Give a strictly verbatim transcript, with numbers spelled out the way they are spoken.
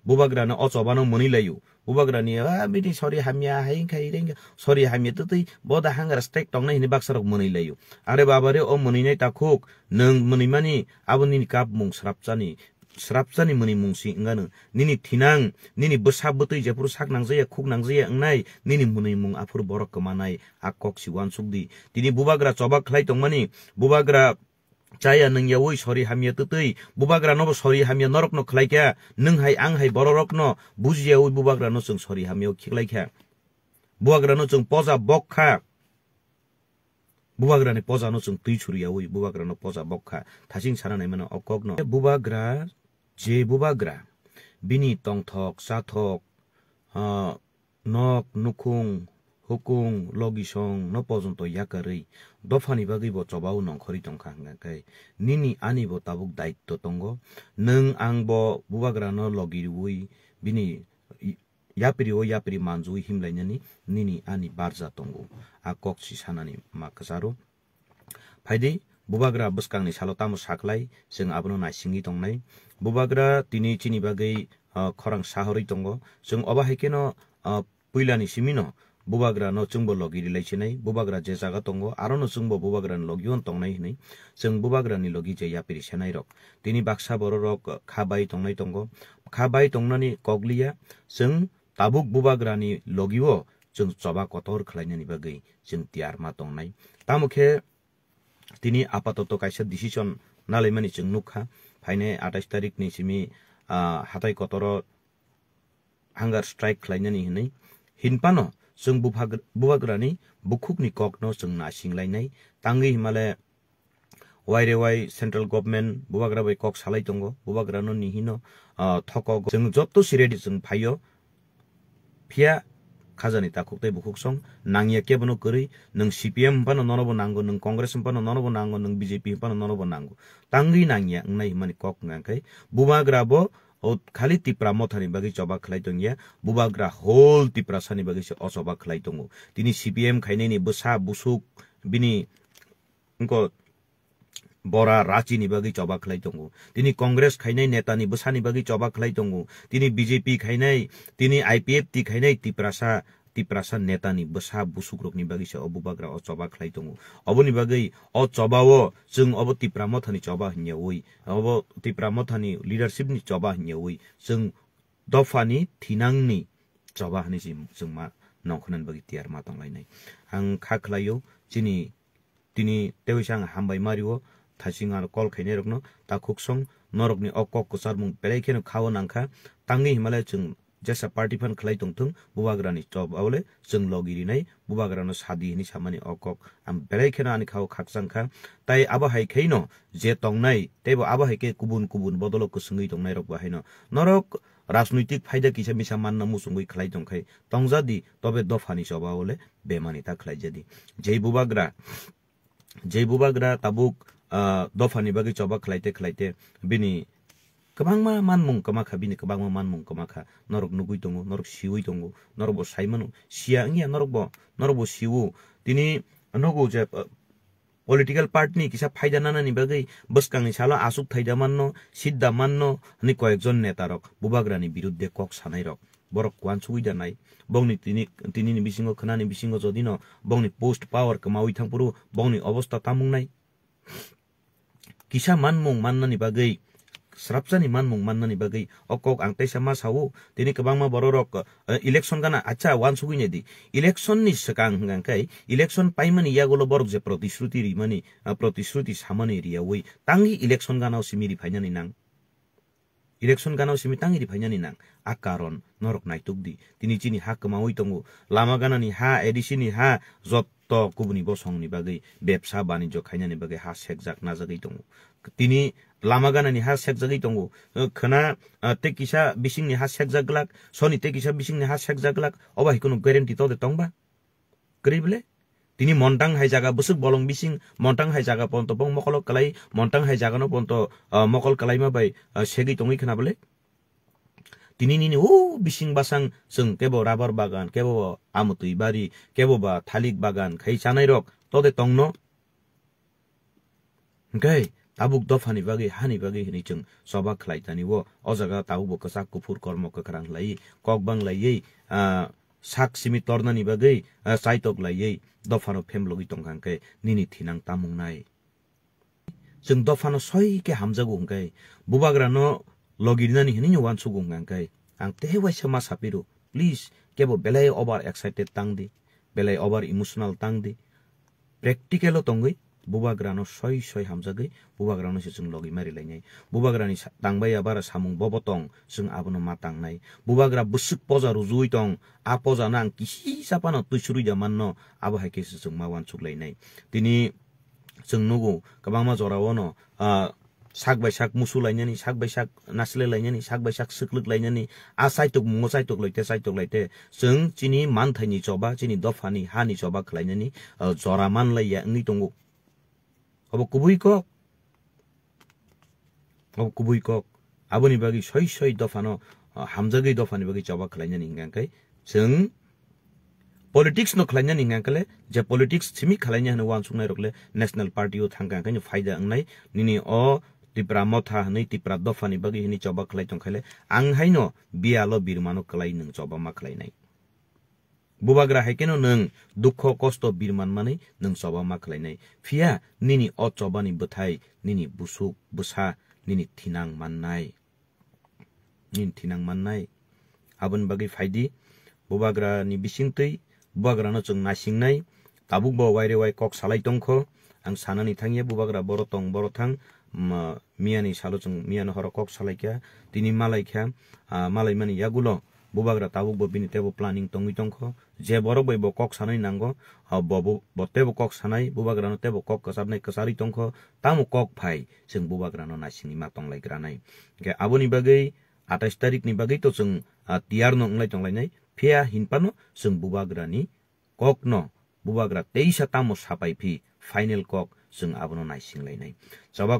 Bubagrano o chobano mwnwi laio. Bubagrani, "Ah, bini sori hamya, hai wngkha, ire wngkha, sori hamya twtwi, bo da hunger strike tongnai," hwnwi baksarok mwnwi laio. Are baba re, o mwnwinai takhuk, nwng mwnwimani, abo nini kapmung srapchani, srapchani mwnwimung si wngano. Nini thinang, nini bwsa bwtwi jephuru sak nangjaya, khuk nangjaya wngnai, nini mwnwimung aphuru borok kwmanai, a kok si uansuk di. Tini bubagra choba khlai tongmani, bubagra chaya nwngyaui sori hamya twtwi, bubagranobo sori hamya norokno khlaikha, nwng hai ang hai bororokno bujiyaui bubagrano chwng sori hamya khiklaikha. Bubagrano chwng poja bok kha. Bubagrani pojano chwng twi suriyaui bubagrano poja bok kha. Thasing sana naimano o kokno. Bubagra, je bubagra, bini tongthok, chathok, ah, nok, nukhung, hukung, logisong no pojonto yakarwi dophani bagwi bo chobao nongkhorwi tongkha hwnkha khe nini ani bo tabuk daitto tongo. Nwng ang bo bubagrano logi rwui bini yapri o yapri manjui himlainani nini ani barja tongo. A kok si sanani ma kwcharo. Phaidi, bubagra bwskangni salo tamo saklai, chwng abono naisingwi tongnai. Bubagra tini chini bagwi, ah, khorang sahorwi tongo. Chwng obo hai kheno, ah, puilani simino bubagrano chwngbo logi rilai sinai. Bubagra je jaga tongo, arono chwngbo bubagrani logio tongnai hwnwi. Chwng bubagrani logi je yapri senairok. Tini baksa bororok kha bai tongnai tongo. Kha bai tongnani kokliya, chwng tabuk bubagrani logio chwng choba kotor khlainani bagwi chwng tiyar ma tongnai. Tamo khe tini apatoto kaisa decision nalaimani chwng nukha, phainai atais tarikni simi, ah, hatai kotoro hunger strike khlainani hwnwi. Hinphano chwng bubhag-, bubagrani bukhukni kokno chwng naisinglainai. Tangwi himale waire wai central government bubagra bai kok salai tongo, bubagrano nihino, ah, thokok. Chwng jotto si ready chwng phaio. Phiya khajani takhuk tei bukhuk song nangya kebono kwrwi, nwng C P M phano nono bo nango, nwng Congress phano nono bo nango, nwng B J P phano nono bo nango. Tangwi nangya wngnai hwnmani kok wngkha khe bubagra bo o khali Tipra mothani bagwi choba khlai tongya, bubagra whole Tiprasani bagwi se o choba khlai tongo. Tini C P M khainani bwsa busuk bini wngko bora rachini bagwi choba khlai tongo. Tini Congress khainai netani bwsani bagwi choba khlai tongo. Tini B J P khainai, tini I P F T khainai Tiprasa, Tiprasa netani bwsa busukrokni bagwi se o bubagra o choba khlai tongo. Oboni bagwi o chobao chwng obo Tipra mothani choba hwnyaui, obo Tipra mothani leadershipni choba hwnyaui chwng dophani thinangni choba hwnwi se chwng ma nongkhornani bagwi tiyar ma tonglainai. Ang kha khlaio chini tini tewi sa ang hambai mario thasing ano call khainai rokno takhuk song norokni o kok kwcharmung belai kheno khao nangkha tangwi himale chwng jesa party phan khlai tongthung bubagrani choba ole chwng logi rinai bubagrano sadi hwnwi samani o kok ang belai kheno ani khao khakchang kha tai abo hai khaino je tongnai teibo abo hai khe kubun kubun bodolo kwswngwi tongnai rok bo haino norok rajnoitik phaida kisa misa manna muchungwi khlai tongkhai tongjadi tobe dophani choba ole bemani ta khlaijadi. Jei bubagra, jei bubagra tabuk, ah, dophani bagwi choba khlaite khlaite bini kwbangma manmung kwma kha, bini kwbangma manmung kwma kha. Norok nugwi tongo, norok siwi tongo, norok bo sai mano, siya wngya norok bo, norok bo siwo. Tini nogo je, ah, political party ni kisa phaida nanani bagwi bwskangni salo aswk thaida manno, sidda manno hwnwi koyekjon netarok bubagrani birudde kok sanairok borok uansugwi da nai. Bongni tini, tinini bisingo khwnani bisingo jodino bongni post power kwmawi thangphuru bongni obosta tamung nai. Kisa manmung mannani bagwi, srapsani manmung mannani bagwi o kok ang teisa ma sao, tini kwbangma bororok, eh, election gana acha uansugwi naidi. Election ni swkang hwnkha khe, election paimani yagulo borok je protishruti rimani, ah, protishruti samani riyaui, tangwi election gana o simi riphainani nang. Election gana o simi tangwi riphainani nang. A karon norok naituk di. Tini chini ha kwmaui tongo. Lama ganani ha, A D C ni ha, jotto kubuni bosongni bagwi bebsa banijyo khainani bagwi ha sekjak najagwi tongo. Tini lama ganani ha sekjagwi tongo. Khwna, ah, tei kisa bisingni ha sekjak glak, soni tei kisa bisingni ha sekjak glak. Obo hai kheno guarantee tode tongba? Kwrwi bwle? Tini montang hai jaga bwswk bolong bising, montang hai jaga ponto bong mokolo kwlai, montang hai jaga no ponto, ah, mokol kwlaima bai, ah, segwi tongwi khwna bwle? Tini nini o bising basang chwng kebo rubber bagan, kebo bo amutwi bari, kebo ba thalik bagan khai chanai rok tode tongno. Hwnkhe tabuk dophani bagwi, hani bagwi hwnwi chwng choba khlai tani o, o jaga tabukbo kwchak kuphur kormo kwkhwrang khlaiwi, kok bang laiwi, ah, sak simi tornani bagwi, ah, chaitok laiwi dophano phemlogwi tongkha hwnkhe nini thinang tamung nai. Chwng dophano soi khe hamjago hwnkhe, bubagrano logi rinani hwnwi no uansugo hwnkha hwnkhe, ang tei waisa ma sapiro, please, kebo belai over excited tang di, belai over emotional tang di. Practical o tongwi bubagrano soi soi hamjagwi bubagrano se chwng logi mari lainai. Bubagrani sa-, tangbai ya bara samung bobo tong, chwng abono ma tangnai. Bubagra bwswk poja rujuwi tong, a pojano ang kisi sapano twi surwi da manno, abo hai khe se chwng ma uansuk lainai. Tini chwng nugo kwbangma jorao no, ah, sak bai sak musu lainani, sak bai sak nasle lainani, sak bai sak swklwk lainani, a chaitok mungo chaitok laite, chaitok laite, chwng chini manthaini choba, chini dophani hani choba khlainani, ah, jora man lai ya wngwi tongo. Obo kubui kok, obo kubui kok. Aboni bagwi soi soi dophano, ah, hamjagwi dophani bagwi choba khlainani hwnkha khe chwng politics no khlainani hwnkha khe le, je politics simi khlaina hwnwi uansuknai rok le National Party o thangkha hwnkhe no phaida wngnai. Nini o Tipra motha hwnwi Tipra dophani bagwi hwnwi choba khlai tongkha le, ang haino biyalo birmano kwlai nwng choba ma khlainai. Bubagra hai kheno nwng dukho kosto birman manwi nwng choba ma khlainai. Phiya nini o chobani bwthai nini busuk bwsa nini thinang mannai. Nini thinang mannai. Aboni bagwi phaidi, bubagrani bisingtwi bubagrano chwng naisingnai. Tabukbo waire wai kok salai tongkho. Ang sanani thangya bubagra boro tong boro thang. Ma-, miyani salo chwng miyano horo kok salaikha. Tini malaikha, ah, malaimani yagulo bubagra tabukbo bini teibo planning tongwi tongkho. Je borok bai bo kok sanai nango, ah, bo, bo, bo teibo kok sanai, bubagrano teibo kok kwcharnai kwcharwi tongkho. Tamo kok phai chwng bubagrano naisingwi ma tonglai granai. Hwnkhe aboni bagwi atais tarikni bagwi to chwng, ah, tiyar no wnglai tonglainai. Phiya hinphano chwng bubagrani kokno bubagra teisa tamo sapai phi final kok chwng abono naisinglainai. Choba